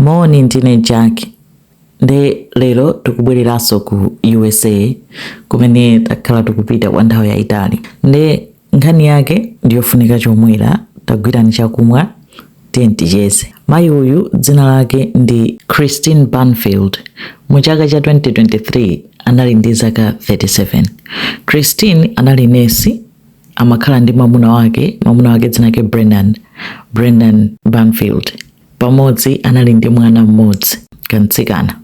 Moni, ndine Jack. Nde lero tikubwereranso ku USA kumene takhala tikupita kwa nthawi yayitali. Nde nkhani yake ndiyofunika chomwera, tagwirani chakumwa, tiye ticheze. Mayi uyu dzina lake ndi Christine Banfield. Mu chaka cha 2023 anali ndi zaka 37. Christine anali nesi, amakhala ndi mwamuna wake, mwamuna wake dzina lake Brendan, Brendan Banfield. Pamodzi anali ndi mwana mmodzi, kamtsikana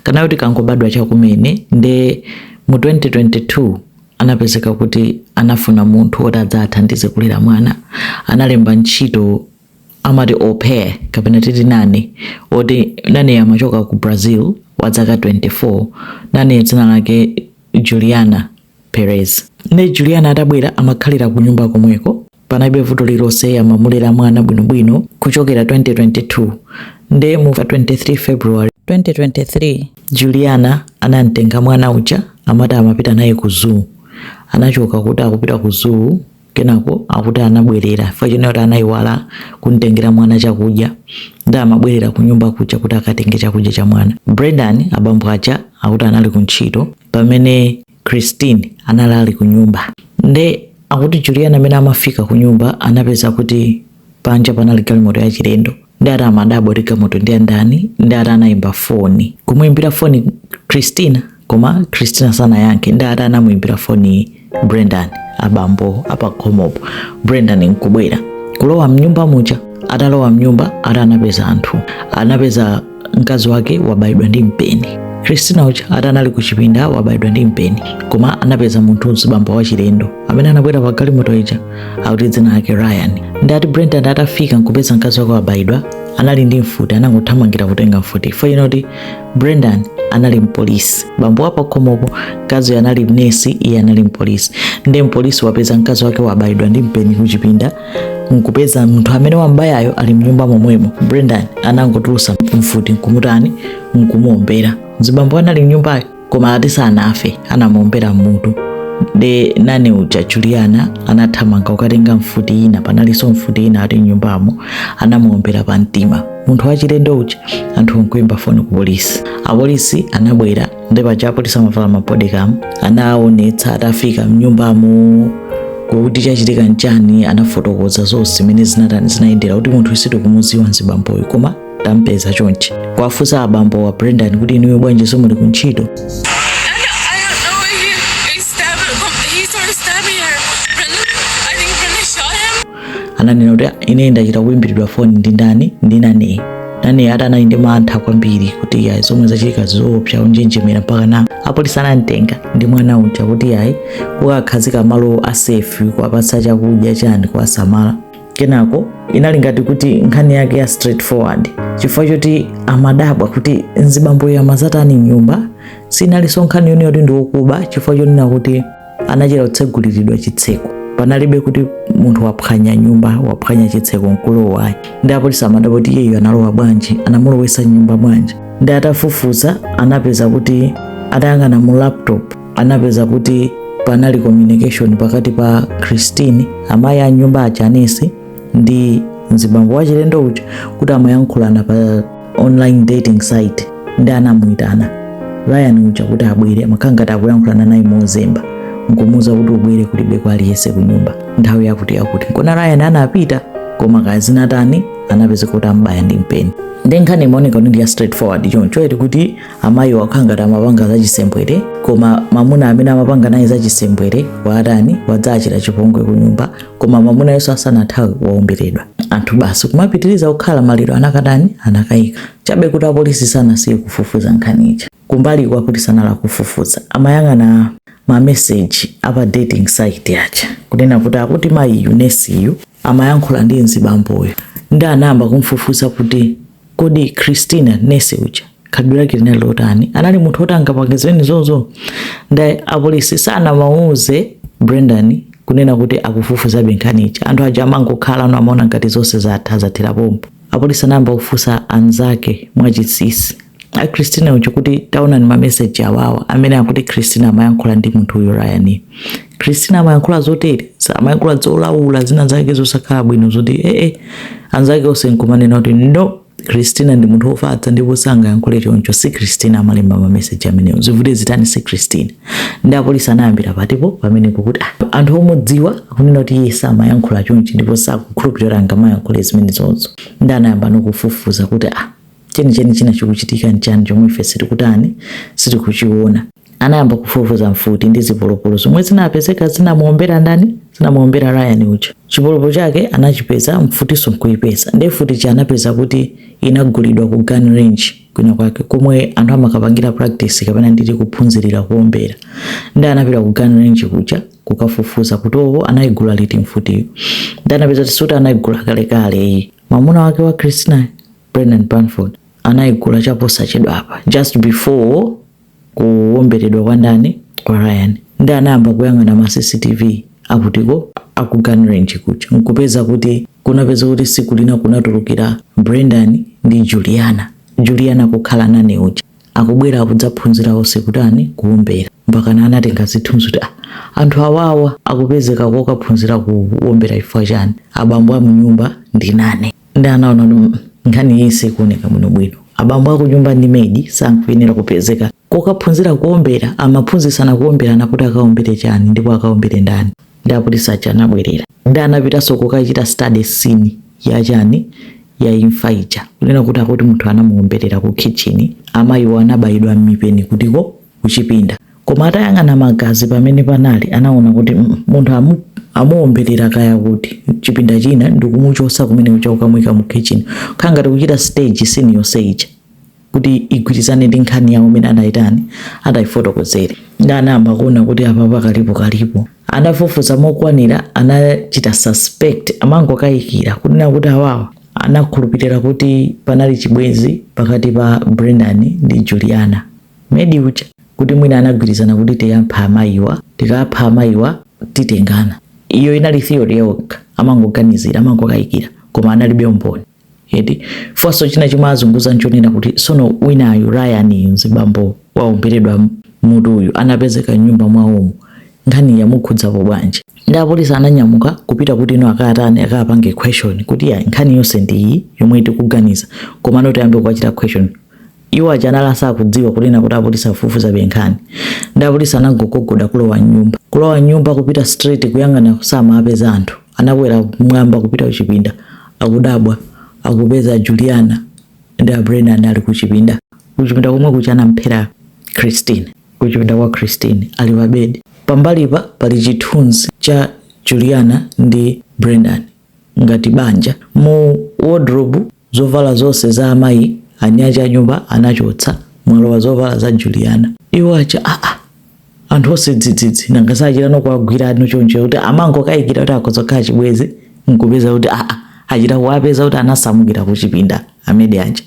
kana kuti kangobadwa chakumene. Nde mu 2022 anapezeka kuti anafuna munthu woti adzathandize kulera mwana. Analemba ntchito, amati au pair kapena titi nanny, woti nanny amachoka ku Brazil, wa zaka 24. Nanny dzina lake Juliana Perez. Nde Juliana atabwera amakhalira ku nyumba komweko, panalibe vuto lililonse, amamulera mwana bwinobwino kuchokera 2022. Nde mu 23 February 2023 Juliana anamtenga mwana uja, amati amapita naye ku zoo. Anachoka kuti akupita ku zoo, kenako akuti anabwerera chifukwa chonena kuti anayiwala kumtengera mwana chakudya, ndi amabwerera ku nyumba kuja kuti akatenge chakudya cha mwana. Brendan, abambo aja, akuti anali ku ntchito pamene Christine anali ali ku nyumba. Nde akuti Juliana amene amafika ku nyumba anapeza kuti panja panali galimoto yachilendo. Ndi ati amadabwa kuti galimoto ndi yandani. Ndi ati anayimba foni, kumuyimbira foni Christina, koma Christina sanayankhe. Ndi ati anamuyimbira foni Brendan, abambo apakhomopo. Brendan nkubwera kulowa mnyumba muja. Atalowa mnyumba, ati anapeza anthu, anapeza mkazi wake wabayidwa ndi mpeni. Christina uja ati anali kuchipinda, wabayidwa ndi mpeni, koma anapeza munthu, mzibambo wachilendo amene anabwera pa galimoto ija, akuti dzina lake Ryan. Ndi ati Brendan atafika nkupeza mkazi wake wabayidwa, anali ndi mfuti, anangothamangira kutenga mfuti chifukwa choti Brendan anali mpolisi, bambo wa pakhomopo. Mkazi anali nesi, iye anali mpolisi. Ndi mpolisi wapeza mkazi wake wabayidwa ndi mpeni kuchipinda, nkupeza munthu amene wambayayo ali mnyumba momwemo, Brendan anangotulusa mfuti nkumutani, nkumuombera mzibambo anali mnyumbayo, koma ati sanafe, anamuombera mmutu. De nanny uja Juliana anathamanga kukatenga mfuti ina, panalinso mfuti ina ati mnyumbamo, anamuombera pa mtima munthu wachilendo uja. Anthu nkuimba foni ku polisi, apolisi anabwera. Ndi paja apolisi amavala ma bodycam, anaonetsa atafika mnyumbamo kuti chachitika nchani. Anafotokoza zonse zimene zinatani, zinayendera, kuti munthu sitikumudziwa mzibamboyo, koma tampeza chonchi. Kwafunsa abambo wa Brendan kuti, "Inuyo bwanji simuli kuntchito?" I don't know. He stabbed. He started stabbing her. Brendan, I think Brendan shot him. Ananena kuti, "Ine ndachita kuyimbiridwa foni ndi ndani? Ndi nanny." Nanny ati anali ndi mantha kwambiri kuti yayi, zomwe zachitika zoopsa, unjenjemera, mpaka na apolisi anamtenga ndi mwana uja kuti yayi, kukakhazika malo a safe, kuwapatsa chakudya chani, kuwasamala. Kenako inali ngati kuti nkhani yake ya straightforward, chifukwa choti amadabwa kuti mzibamboyo amazatani mnyumba. Sinalinso nkhani yonena kuti ndi wokuba, chifukwa chonena kuti anachita kutseguliridwa chitseko, panalibe kuti munthu waphwanya nyumba, waphwanya chitseko nkulowa. Ndi apolisi amadabwa kuti iyeyo analowa bwanji, anamulowesa nyumba bwanji. Ndi atafufuza anapeza kuti, atayang'ana mu laptop, anapeza kuti panali communication pakati pa Christine, amayi a nyumba aja, anesi, ndi mzibambo wachilendo uja, kuti amayankhulana pa online dating site. Ndi anamuyitana Ryan uja kuti abwere, amakhala ngati akuyankhulana naye mozemba, nkumuwuza kuti ubwere, kulibe kwa aliyense ku nyumba nthawi yakuti yakuti. Nkona Ryan anapita, koma kazinatani, anapeza kuti ambaya ndi mpeni. Ndi nkhani imaoneka kuti ndi ya straightforward choncho iti, kuti amayi wakhala ngati amapanga zachisembwere, koma mamuna amene amapanga naye zachisembwere watani, wadzachita chipongwe ku nyumba, koma mamuna yenso asanathawe waomberedwa. Anthu basi kumapitiriza kukhala, maliro anakatani, anakayika. Chabe kuti apolisi sanasiye kufufuza nkhani ija. Kumbali kwa apolisi anala kufufuza, amayang'ana mameseji apa dating site aja, kunena kuti akuti mayiyu, nesiyu, amayankhula ndi mzibamboyo. Ndi anayamba kumfufuza kuti kodi Christina, nesi uja, khalidwe lake linali lotani, anali munthu woti angapange zimenezozo? Ndi apolisi sanamauze Brendan kunena kuti akufufuzabe nkhani ija. Anthu aja amangokhala ano, amaona ngati zonse zatha, zathera pompo. Apolisi anayamba kufunsa anzake mwachinsinsi a Christina uja kuti, "Taonani mameseji awawa amene akuti Christina amayankhula ndi munthu uyu Ryan. Christina amayankhula zotere, amayankhula zolaula zina zake zosakhala bwino," zoti ee, anzake onse nkumanena kuti no. Christina ndi munthu wofatsa ndipo sangayankhule choncho. Si Christina amalemba mameseji amenewo, zivute zitani, si Christina. Ndi apolisi anayambira patipo pamenepo kuti anthu omudziwa akunena kuti iye samayankhula chonchi ndipo sakukhulupirira kuti angamayankhule zimenezozo. Ndi anayamba nokufufuza kuti chenicheni china chikuchitika nchani chomwe ife sitikutani, sitikuchiona. Anayamba kufufuza mfuti ndi zipolopolo zomwe zinapezeka zinamuombera ndani? Zinamuombera Ryan uja. Chipolopolo chake anachipeza, mfutiso nkuipeza. Ndi mfuti cha anapeza kuti inagulidwa ku gun range kwina kwake komwe anthu amakapangira practice kapena nditi kuphunzirira kuombera. Ndi anapita ku gun range kuja kukafufuza kuti owo anayigula liti mfutiyo. Ndi anapeza kuti suti anayigula kalekale iyi. Mwamuna wake wa Christina, Brendan Bradford, anayigula chaposachedwa apa, just before kuwomberedwa kwa ndani? Kwa Ryan. Ndi anayamba kuyang'ana ma CCTV akutiko, aku gun range kuja, nkupeza kuti kunapeza kuti siku lina kunatulukira Brendan ndi Juliana, Juliana kukhala nane uja, akubwera akudzaphunzira onse kutani? Kuwombera. Mpakana anatenga zithunzi kuti anthu awawa akupezeka kokaphunzira kuwombera chifukwa chani? Abambo a munyumba ndi nane. Ndi anaona kuti nkhani iyi sikuoneka bwinobwino. Abambo akunyumba ndi maid sankuyenera kupezeka kokaphunzira kuwombera. Amaphunzitsana kuwomberana kuti akawombere chani ndipo akawombere ndani? Ndi apolisi aja anabwerera ndi anapitanso kukachita study scene ya chani, ya imfa ija, kunena kuti akuti munthu anamuwomberera ku kitchen, amayiwo anabayidwa m'mipeni kutiko? Kuchipinda. Koma atayang'ana magazi pamene panali, anaona kuti munthu amuwomberera kaya kuti chipinda china ndikumuchosa kumene kucha kukamwika mu kitchen, khala ngati kuchita stage scene yonse ija kuti igwirizane ndi nkhani yawo imene anayitani, adayifotokozere. Ndi anayamba kuona kuti apa pakalipo kalipo. Anafufuza mokwanira, anachita suspect, amangokayikira kunena kuti awawa anakhulupirira kuti panali chibwenzi pakati pa Brendan ndi Juliana maid uja, kuti mwina anagwirizana kuti tiyapha amayiwa, tikapha amayiwa titengana. Iyo inali theory yokha, amangoganizira, amangokayikira, koma analibe umboni eti. Fwaso china chimazunguza nchonena kuti sono winayu Ryan, mzibambo waomberedwa mutu uyu, anapezeka mnyumba mwawomo, nkhani yamukhudzapo bwanji? Ndi apolisi ananyamuka kupita kuti ino akatani, akapange question kuti ya nkhani yonse ndi iyi yomwe tikuganiza, koma ano tiyambe kukachita question. Iwo aja anali asakudziwa kunena kuti apolisi afufuza nkhani. Ndi apolisi anangogogoda kulowa mnyumba, kulowa mnyumba kupita straight kuyang'ana, samapeza anthu. Anakwera mwamba kupita kuchipinda, akudabwa akupeza Juliana ndi a Brendan ali kuchipinda, kuchipinda komwe kuja anamphera Christine, kuchipinda kwa Christine, ali pa bedi. Pambalipa pali chithunzi cha Juliana ndi Brendan ngati banja. Mu wardrobe zovala zonse za amayi anyacha a nyumba anachotsa, mwalowa zovala za Juliana. Iwo aja anthu onse dzidzidzi, nanga sachita nokuwagwira ano choncho kuti amangokayikira kuti akhoza kukhala chibwenzi, nkupeza kuti achita kuwapeza kuti anasamukira kuchipinda a maid aja.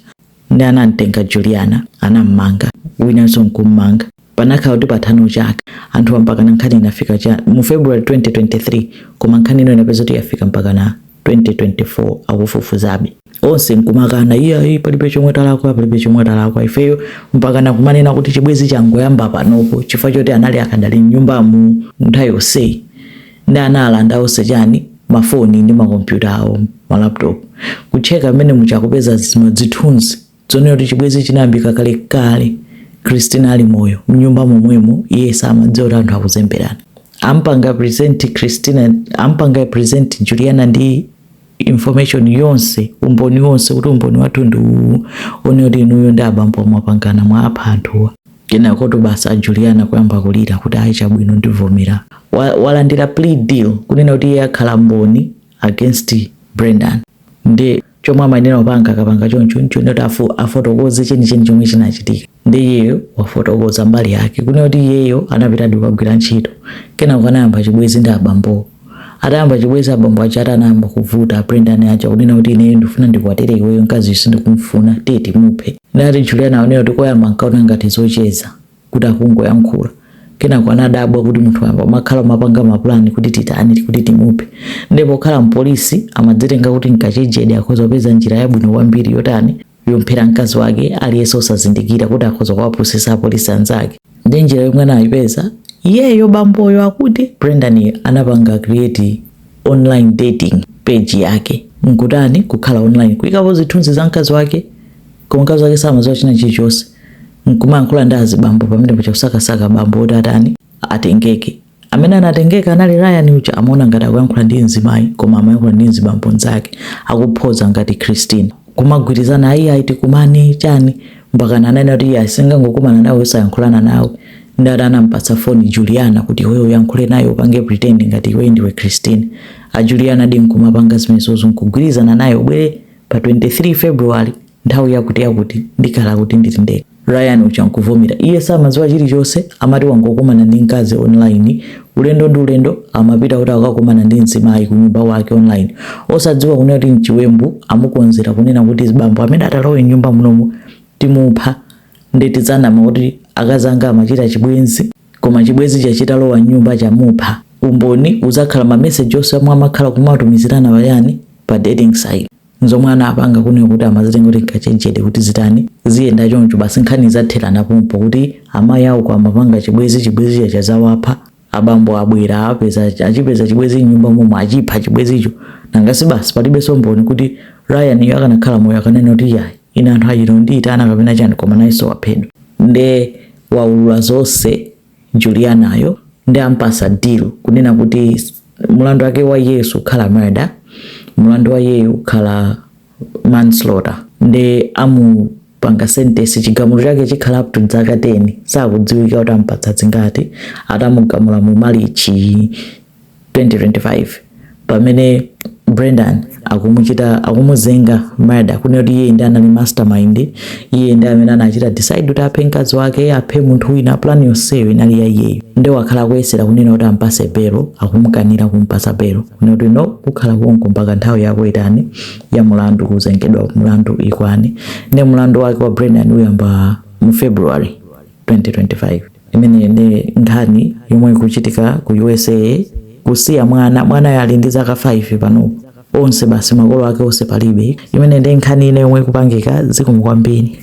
Ndi anamtenga Juliana, anammanga, winanso nkummanga. Panakhala kuti pathano chaka anthu mpakana nkhani inafika cha mu February 2023, koma nkhani ino inapeza kuti yafika mpaka na 2024, akufufuzabe. Onse nkumakana, iyayi, palibe chomwe talakwa, palibe chomwe talakwa ifeyo, mpakana kumanena kuti chibwenzi changoyamba panopo chifukwa choti anali akadali mnyumbamu nthawi yonseyi. Ndi analanda onse chani? Mafoni ndi makompyuta awo, ma laptop. Kucheka mmene muchakupeza zithunzi zonena kuti chibwenzi chinayambika kalekale Christina ali moyo mnyumba momwemo, iye samadziwa kuti anthu akuzemberana. Ampanga present Christina, ampanga present Juliana ndi information yonse, umboni wonse, kuti umboni wathu ndi uwu one kuti inuyo ndi abambo mwapangana, mwapha anthuwa. Kenako basa Juliana kuyamba kulira kuti ayi, chabwino, ndivomera. Walandira plea deal kunena kuti iye akhala mboni against Brendan. Ndi chomwe amayenera kupanga akapanga choncho nchonena kuti afotokoze chenicheni chomwe chinachitika. Ndi iyeyo wafotokoza mbali yake kunena kuti iyeyo anapitadi kukagwira ntchito, kenako anayamba chibwenzi ndi abambo. Atayamba chibwenzi, abambo aja ati anayamba kuvuta Brendan aja kunena kuti ineyo ndifuna ndikwatire iweyo, mkazi sindikumfuna, tiye timuphe. Ndati Juliana aonera kuti koyamba nkaona ngati zocheza kuti akungoyankhula, kenako anadabwa kuti munthu wayamba umakhala umapanga mapulani kuti titani, kuti timuphe. Ndipo kukhala mpolisi amadzitenga kuti nkachejede, akhoza kupeza njira yabwino kwambiri yotani, yomphera mkazi wake aliyense osazindikira, kuti akhoza kuwapusisa apolisi anzake. Ndi njira yomwe anayipeza iyeyo bamboyo, akuti Brendan anapanga create online dating page yake. Nkutani? Kukhala online, kuyikapo zithunzi za mkazi wake, koma mkazi wake samadziwa china chilichonse, nkumayankhula ndi azibambo pamene pacha, kusakasaka bambo oti atani, atengeke. Amene anatengeka anali Ryan uja. Amaona ngati akuyankhula ndi mzimayi, koma amayankhula ndi mzibambo mnzake, akuphoza ngati Christine, kumagwirizana, ayi ayi, tikumane chani, mpaka ananena kuti iye asingangokumana nawe usayankhulana nawe. Ndati anampatsa foni Juliana kuti iweyo uyankhule naye, upange pretend ngati iwe ndiwe Christine. A Juliana di nkumapanga zimenezozo, nkugwirizana naye, ubwere pa 23 February nthawi yakuti yakuti, ndikhala kuti ndili ndekha. Ryan uja nkuvomera. Iye samadziwa chilichonse, amati wangokumana ndi mkazi online. Ulendo ndi ulendo amapita kuti akakumana ndi mzimayi ku nyumba wake online, osadziwa kunena kuti mchiwembu amukonzera, kunena kuti bambo amene atalowe mnyumba munomu timupha, ndi tidzanama kuti akazi anga amachita chibwenzi, koma chibwenzi chachitalowa mnyumba chamupha. Umboni uzakhala mameseji onse omwe amakhala kumatumizirana payani, pa dating site. Nzomwe anapanga, kunena kuti amazitenga kuti nkachenjede kuti zitani, ziyenda choncho basi, nkhani zatherana pompo, kuti amayi awo amapanga chibwenzi, chibwenzi chazawapha, abambo abwera, apeza, achipeza chibwenzi mnyumba momwe, achipha chibwenzicho. Nangasi basi palibenso mboni kuti Ryan iyo akanakhala moyo akanena kuti yayi, ine anthu achito ndiyitana kapena chani, koma nayenso waphedwa. Nde waulula zonse Julianayo, ndi ampasa deal kunena kuti mulandu wake wa Yesu ukhala murder, mulandu wa iyeyo ukhala manslaughter, ndi amupanga sentence, chigamulo chake chikhala up to zaka 10. Sakudziwika kuti ampatsa zingati. Atamugamula mu Marichi 2025, pamene Brendan akumuchita, akumuzenga murder, kunena kuti iye ndi anali mastermind, iye ndi amene anachita decide kuti aphe mkazi wake, aphe munthu wina. Plan yonseyo inali ya iyeyo. Ndi wakhala akuyesera kunena kuti ampase belo, akumukanira kumpasa belo, kunena kuti no, kukhala konko mpaka nthawi yako itani, ya mulandu, kuzengedwa mulandu ikwane. Ndi mulandu wake wa Brendan uyamba mu February 2025. Imene ndi nkhani yomwe ikuchitika ku USA, kusiya mwana, mwana ali ndi zaka 5 panopo, onse basi makolo ake onse palibe. Imene ndi nkhani ine yomwe ikupangika. Zikomo kwambiri.